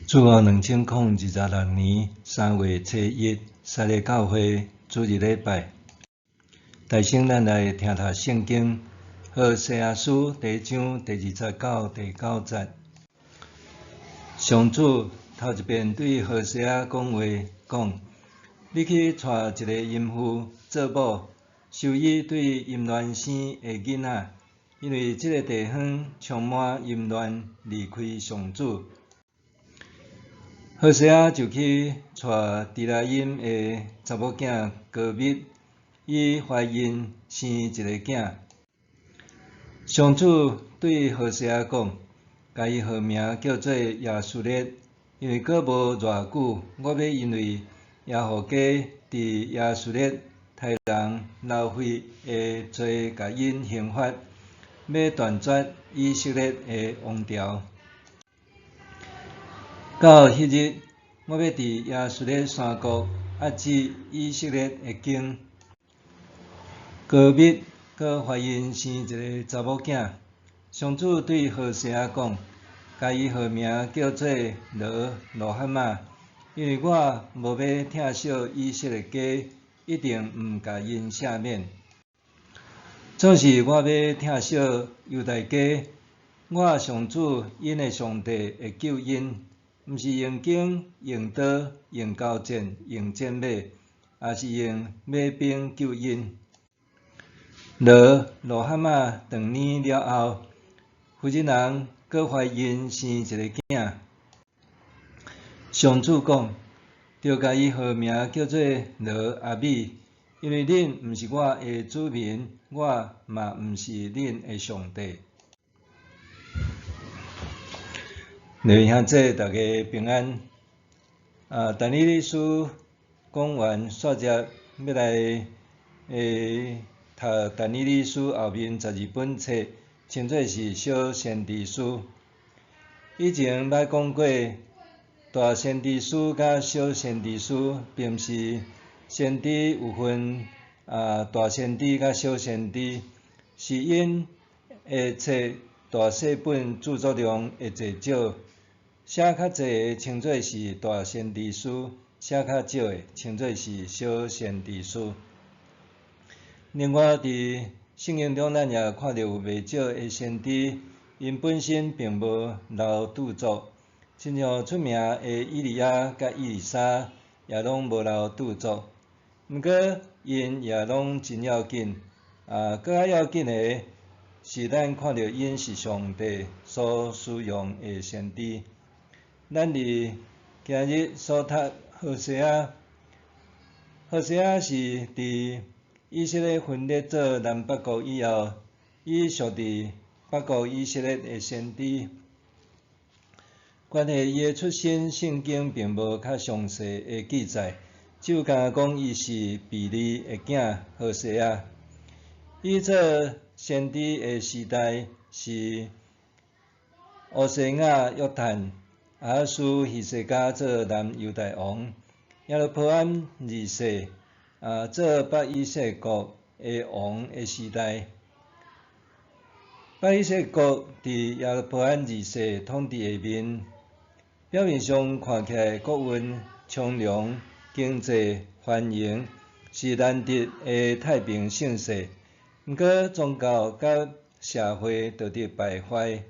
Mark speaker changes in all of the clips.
Speaker 1: 主後2026年3月初一，三个教會主日禮拜。大先咱來聽讀聖經，何西阿書第一章第二節到第九節。上主頭一遍對何西阿講話，講：你去娶一个淫婦做某，收伊對淫亂生的囡仔，因為這个地方充滿淫亂，離開上主。何西阿就去娶底拉音的查某囝歌密，伊懷孕生一个囝。上主對何西阿講：共伊號名叫做耶斯列，因為閣無偌久，我欲因為耶戶家佇耶斯列刣人流血的罪，共𪜶刑罰，欲斷絕以色列的王朝。到彼日，我欲佇耶斯列山谷壓制以色列的弓。歌密閣懷孕生一个查某囝。上主對何西阿講：共伊號名叫做羅路哈瑪，因為我無欲疼惜以色列家，一定毋共𪜶赦免。總是我欲疼惜猶大家，我上主𪜶的上帝會救𪜶。毋是用弓、用刀、用鉤箭、用戰馬，也是用馬兵救𪜶。羅路哈瑪斷奶了後，婦人人閣懷孕生一个囝。上主講：著共伊號名叫做羅阿米，因為恁毋是我的子民，我嘛毋是恁的上帝。各位兄弟，大家平安。啊，但以理書講完，煞接欲來讀但以理書後面十二本冊，稱做是小先知書。以前捌講過，大先知書佮小先知書，並毋是先知有分大先知佮小先知，是𪜶的冊大細本著作量的濟少。寫較濟的稱做是大先知書，寫較少的稱做是小先知書。另外，佇聖經中，咱也看著有袂少的先知，𪜶本身並無留著作，親像出名的以利亞佮以利沙，也攏無留著作。毋過，𪜶也攏真要緊。閣較要緊的是，咱看著𪜶是上帝所使用的先知。咱佇今日所讀何西阿，何西阿是佇以色列分裂做南北國以後，伊屬佇北國以色列的先知。關係伊的出身，聖經並無較詳細的記載，只有干焦講伊是比利的囝何西阿。伊做先知的時代是烏西雅、約坦、亞哈斯、希西家做南猶大王，耶羅波安二世做北以色列國的王的時代。北以色列國佇耶羅波安二世統治下面，表面上看起來國運昌隆、經濟繁榮，是難得的太平盛世。毋過宗教佮社會道德敗壞、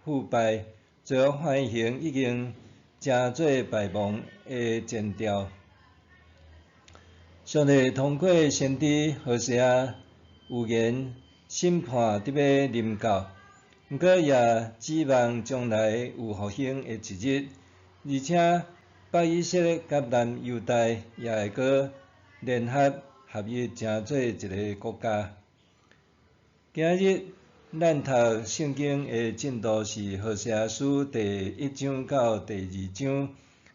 Speaker 1: 腐敗，罪惡橫行已經成做敗亡的前兆。上帝通過先知何西阿預言審判得欲臨到，毋過也指望將來有復興的一日，而且北以色列佮南猶大也會閣聯合合一，成做一个國家。今日咱讀聖經的進度是何西阿書第一章到第二章。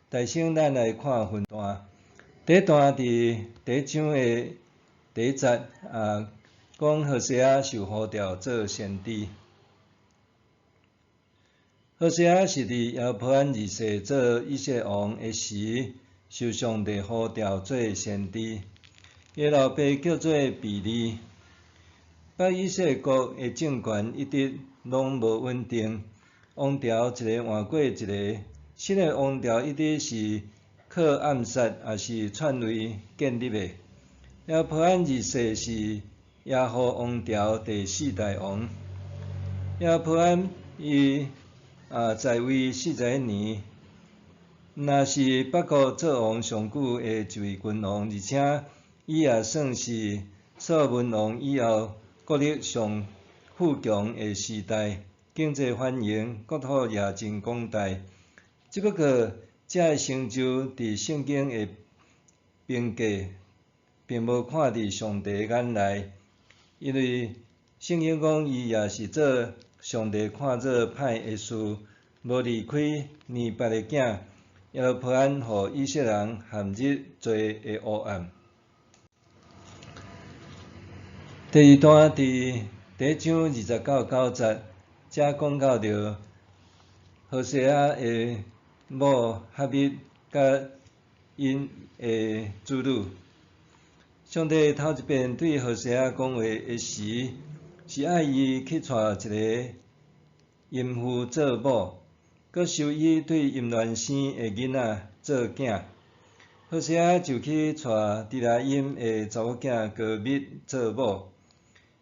Speaker 1: 大先咱來看分段。第一段佇第一章的第一節講何西阿受呼召做先知。何西阿是佇耶羅波安二世做以色列王的時，受上帝呼召做先知。伊老爸叫做比利。北以色列國的政權一直攏無穩定，王朝一个換過一个，新的王朝一直是靠暗殺抑是篡位建立的。耶羅波安二世是耶戶王朝第四代王。耶羅波安伊在位41年，毋但是北國做王上久的一位君王，而且伊也算是所羅門王以後國力上富強的時代，經濟繁榮，國土也真廣大。只不過，這个成就佇聖經的評價，並無看佇上帝眼內，因為聖經講伊也是做上帝看做歹的事，無離開尼八的囝耶羅波安，予以色列人陷入罪的黑暗。第二段佇第一章20到9節，才講到著何西阿的某合密佮𪜶的子女。上帝頭一遍對何西阿講話的時，是愛伊去娶一个淫婦做某，閣收伊對淫亂生的囡仔做囝。何西阿就去娶底拉音的查某囝歌密做某。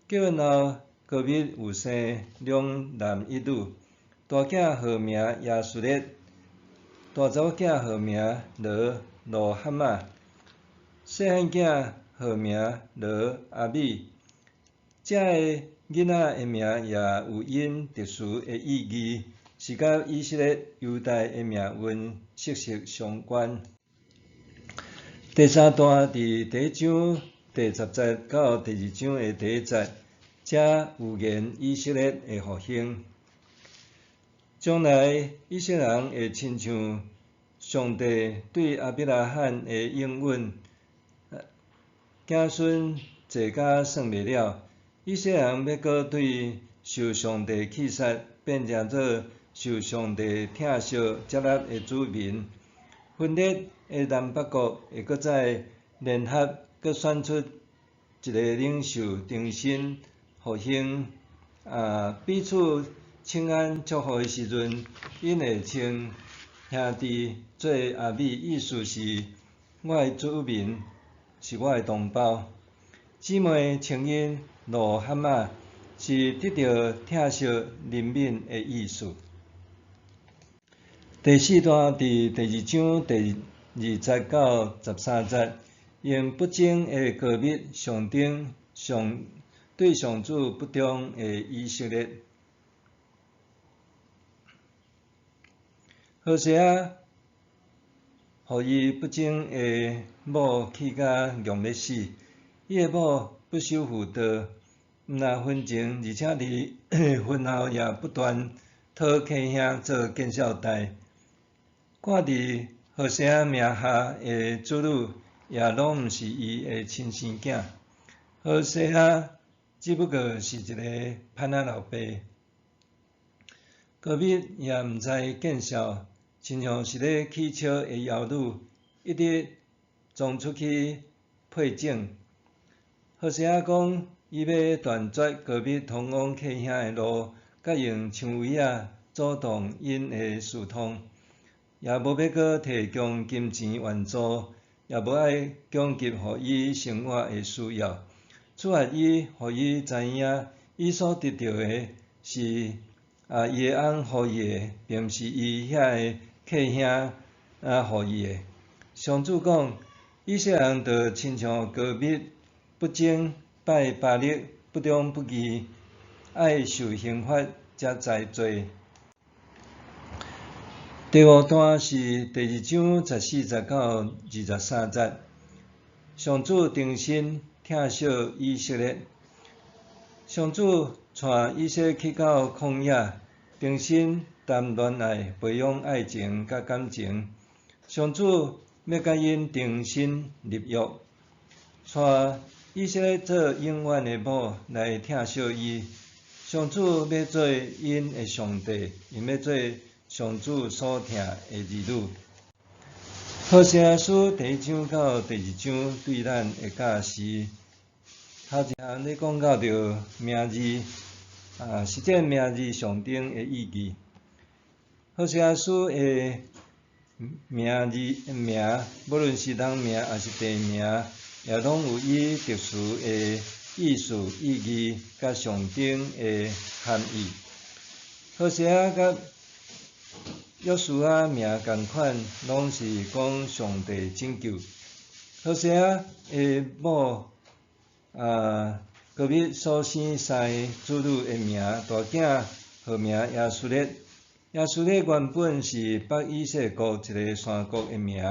Speaker 1: 結婚後，歌密有生兩男一女，大囝號名耶斯列，大查某囝號名羅路哈瑪，細漢囝號名羅阿米。這个囡仔的名也有𪜶特殊的意義，是佮以色列猶大的命運息息相關。第三段佇第一章第十節到第二章的第一節，才預言以色列的復興。將來以色列人會親像上帝對亞伯拉罕的應允，子孫濟甲算袂了。以色列人欲閣對受上帝棄殺，變成做受上帝疼惜接納的子民。分裂的南北國會閣再聯合，閣選出一个領袖，重新復興。彼此請安祝福的時陣，𪜶會稱兄弟做阿米，意思是我的子民，是我的同胞。姊妹稱𪜶路哈瑪，是得著疼惜憐憫的意思。第四段佇第二章第二節到13節，用不忠的歌密象徵上對上主不忠的以色列。何西阿予伊不忠的某氣甲戇欲死，伊的某不守婦道，毋但婚前，而且佇婚後也不斷討契兄做見笑代。掛佇何西阿名下的子女，也攏毋是伊的親生囝。何西阿只不過是一個歹仔老爸。歌密也毋知見笑，親像是咧起笑的妖女，一直裝出去配種。何西阿講，伊欲斷絕歌密通往契兄的路，佮用薔薇仔阻擋𪜶的疏通，也無欲閣提供金錢援助，也無愛供給予伊生活的需要。處罰伊，予伊知影，伊所得著的是伊的翁予伊的，並毋是伊遐个契兄予伊的。上主講，以色列人就親像歌密不忠、拜巴力、不忠不義，愛受刑罰才知罪。第五段是第二章14節到23節，上主重新疼惜以色列。上主帶以色列去到曠野，重新談戀愛、培養愛情佮感情。上主欲佮𪜶重新立約，帶以色列做永遠的某來疼惜伊。上主欲做𪜶的上帝，𪜶欲做上主所疼的兒女。何西阿書第一章到第二章對咱的教示，頭一項咧講到著名字，實踐名字上頂的意義。何西阿書的名字名，無論是人名抑是地名，也攏有伊特殊的意思、意義佮象徵的含義。何西阿佮約書亞名仝款，攏是講上帝拯救。何西阿的某啊，歌密所生三个子女的名，大囝號名耶斯列，耶斯列原本是北以色列國一个山谷的名。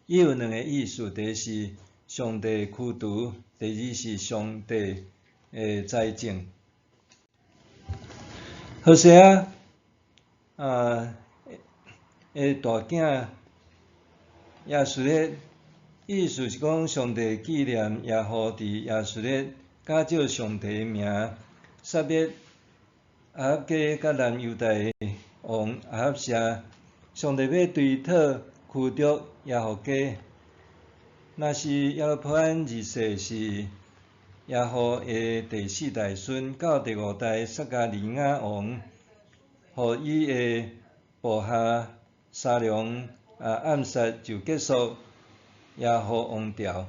Speaker 1: 伊有兩个意思，第一是上帝驅除，第二是上帝的栽種。何西阿啊的大囝耶斯列，意思是講上帝紀念耶戶佇耶斯列，假借上帝的名殺滅亞哈家佮南猶大王亞哈謝，上帝欲追討驅逐耶戶家。若是耶羅波安二世是耶戶的第四代孫，到第五代撒迦利亞王，予伊的部下沙龍啊暗殺，就結束耶戶王朝。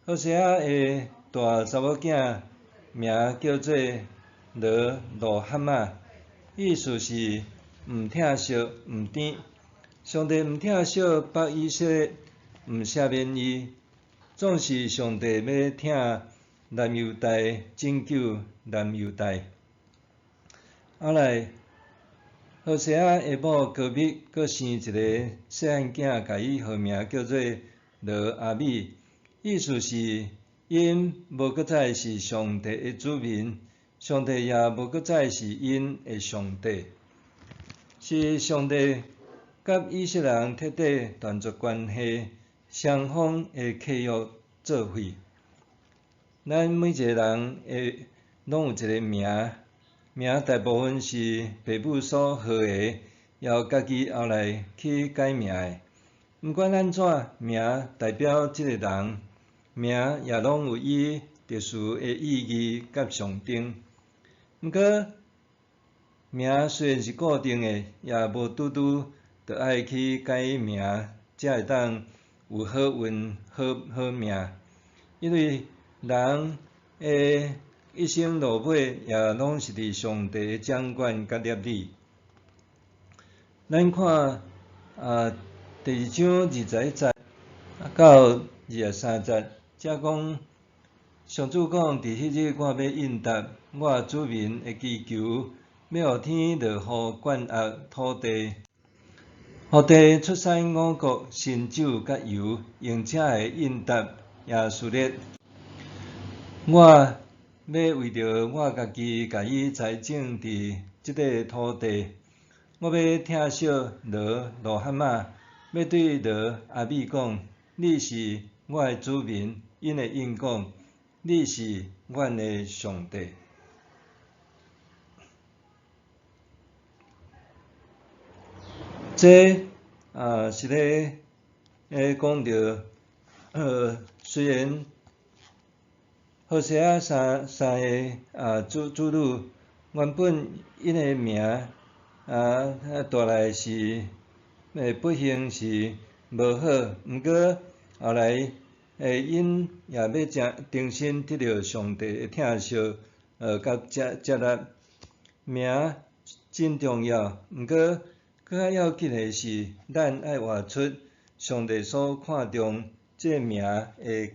Speaker 1: 何西阿的大查某囝名叫做羅路哈瑪，意思是毋疼惜、毋甜。上帝毋疼惜北以色列，毋赦免伊，總是上帝欲疼南猶大，拯救南猶大。後來，何西阿的某歌密閣生一個細漢囝，共伊號名叫做羅阿米，意思是𪜶無閣再是上帝的子民，上帝也無閣再是𪜶的上帝，是上帝佮以色列人徹底斷絕關係，雙方的契約作廢。咱每一個人的攏有一個名，名大部分是父母所號的，也有家己後來去改名的。毋管按怎，名代表這個人，名也攏有伊特殊的意義佮象徵。毋過，名雖然是固定的，也無拄拄著愛去改名，才會當有好運、好好命。因為人的一生落尾，也攏是佇上帝的掌管佮捏裡。咱看啊，第二章21節到23節，遮講上主講：佇彼日，我欲應答我子民的祈求，欲予天落雨灌壓土地，予地出產五穀、新酒佮油，用這會應答耶斯列。我欲為著我家己，共伊栽種佇這塊土地。我欲疼惜羅路哈瑪，欲對羅阿米講：你是我的子民。𪜶會應講：你是阮的上帝。這啊是咧講著，雖然何西阿三三个啊子子女原本𪜶的名啊帶來是不幸是無好，毋過後來𪜶也欲誠重新得著上帝的疼惜，佮接接納。名真重要，毋過閣較要緊的是，咱愛活出上帝所看重這名的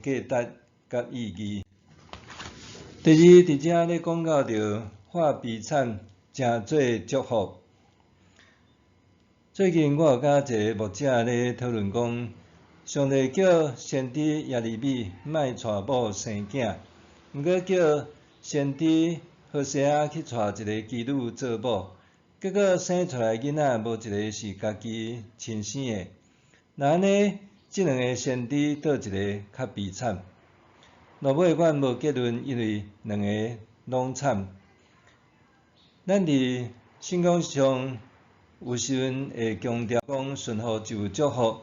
Speaker 1: 價值佮意義。第二，佇遮咧講到著化悲慘成做祝福。最近我有佮一个牧者咧討論講，上帝叫先知耶利米莫娶某生囝，毋過叫先知何西阿去娶一个妓女做某，結果生出來囡仔無一个是家己親生的。若按呢，這兩个先知佗一个較悲慘？落尾阮無結論，因為兩个攏慘。咱佇信仰上有時陣會強調講順服就有祝福，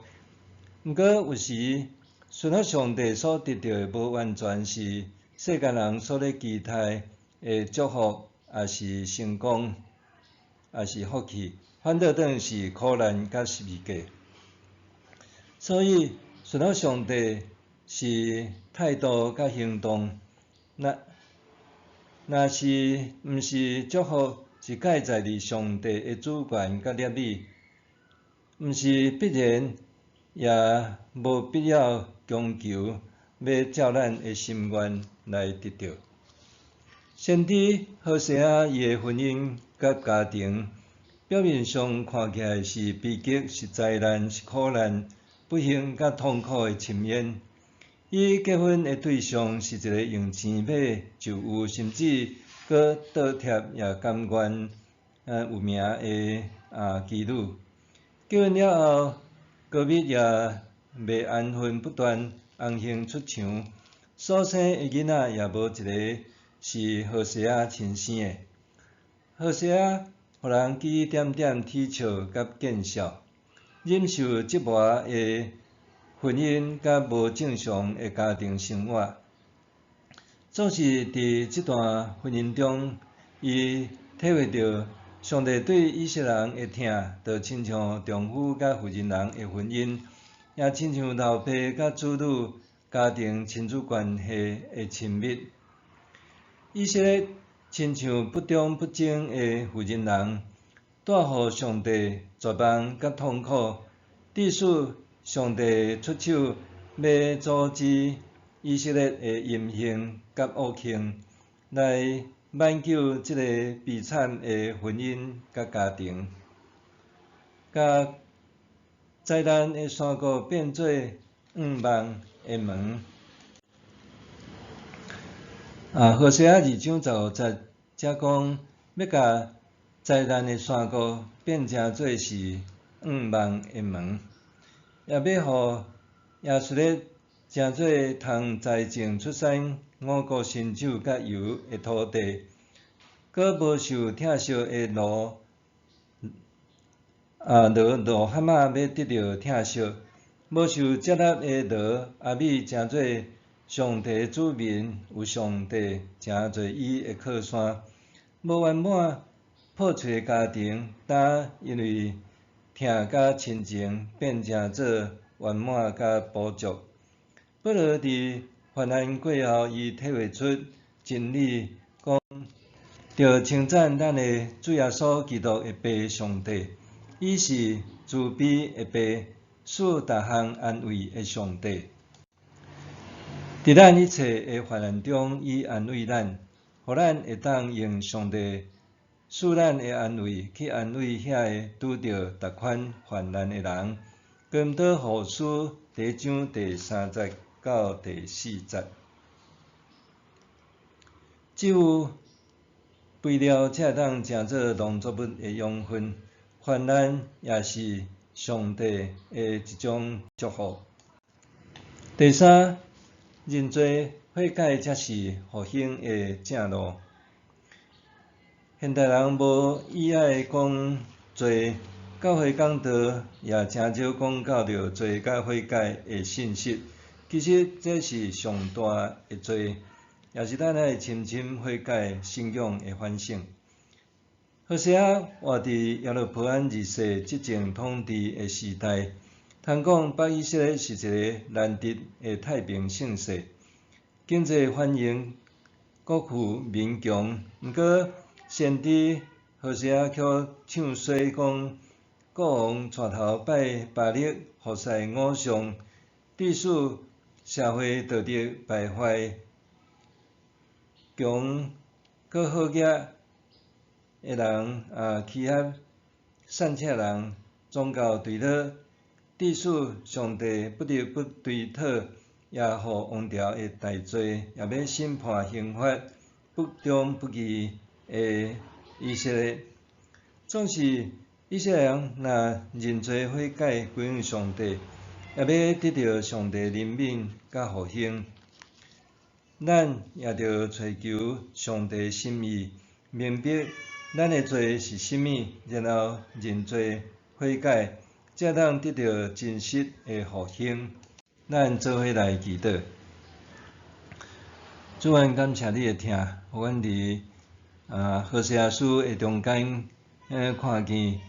Speaker 1: 毋過有時順服上帝所得著的，無完全是世間人所咧期待的祝福，抑是成功。也是福氣，反倒轉是苦難佮十字架。所以，順服上帝是態度佮行動。若是毋是祝福，是蓋在佇上帝的主權佮攝理，毋是必然，也無必要強求欲照咱的心願來得著。先知何西阿伊的婚姻佮家庭，表面上看起來是悲劇、是災難、是苦難、不幸佮痛苦的深淵。伊結婚的對象是一个用錢買就有，甚至閣倒貼也甘願有名的妓女。結婚了後，歌蜜也袂安分，不斷紅杏出牆，所生的囡仔也無一个是何西阿親生的。何西阿予人指指點點、恥笑佮見笑，忍受折磨的婚姻佮無正常的家庭生活。總是佇這段婚姻中，伊體會著上帝對以色列人的疼，就親像丈夫佮婦人人的婚姻，也親像老爸佮子女家庭親子關係的親密。以色列親像不忠不貞的婦人人，帶予上帝絕望佮痛苦，致使上帝出手欲阻止以色列的淫行佮惡行，來挽救這个悲慘的婚姻佮家庭，共災難的山谷變做向望的門。何西阿二章十五節才講，欲共災難的山谷變成做是向望的門，也欲予耶斯列成做通栽種出產五穀新酒佮油的土地，閣無受疼惜的羅羅哈瑪欲得著疼惜，無受接納的羅阿米成做上帝子民，有上帝成做伊的靠山。無圓滿破碎的家庭，焦因為疼佮親情變成做圓滿佮補足。保羅佇患難過後，伊體會出真理，講著稱讚咱的主耶穌基督的父上帝，伊是慈悲的父，賜逐項安慰的上帝。佇咱一切的患難中，伊安慰咱，予咱會當用上帝賜咱的安慰去安慰遐個拄著逐款患難的人。哥林多後書第一章第三節到第四節。只有肥料才會當成做農作物的養分，患難也是上帝的一種祝福。第三，認罪悔改才是復興的正路。現代人無意愛講罪，教會講道也誠少講到著罪佮悔改的信息。其實這是上大的罪，也是咱愛深深悔改信仰的反省。何西阿活佇耶羅波安二世執政統治的時代，通講北以色列是一个難得的太平盛世，經濟繁榮，國富民強。毋過先知何西阿卻唱衰講，國王帶頭拜巴力，服侍偶像，致使社會道德敗壞，強閣好額的人欺壓散赤人，宗教墜落，致使上帝不得不追討耶戶王朝的大罪，也欲審判刑罰不忠不義的以色列。總是以色列人若認罪悔改，歸向上帝，也欲得著上帝憐憫佮復興。咱也著揣求上帝心意，明白咱的罪是啥物，然後認罪悔改，才當得著真實的復興。咱做伙來祈禱。主，阮感謝你的疼，予阮佇何西阿書的中間，看見，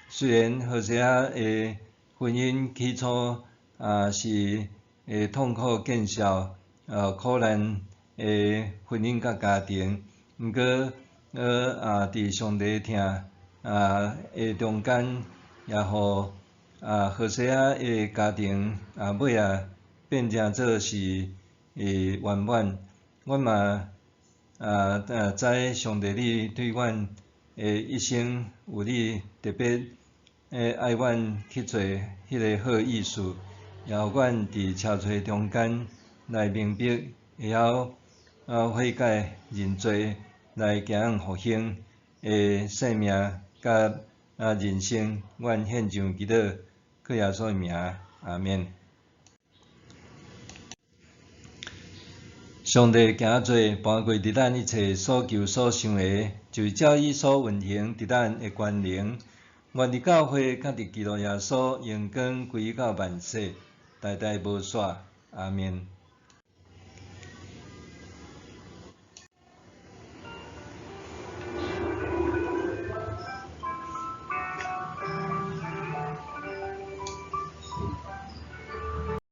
Speaker 1: 雖然何西阿的婚姻起初啊是會痛苦見笑，苦難的婚姻佮家庭，毋過佇上帝疼的中間，也予何西阿的家庭尾仔變成做是圓滿。阮嘛知上帝你對阮的一生有你特別愛阮去做彼个好意思，也予阮佇車揣中間來明白，會曉悔改認罪，來走向復興的生命佮人生。阮獻上祈禱，靠耶穌的名，阿免。上帝行做搬過佇咱一切所求所想的，就是照伊所運行佇咱的權能。願佇教會佮佇基督耶穌榮光歸到萬世，代代無煞。阿免。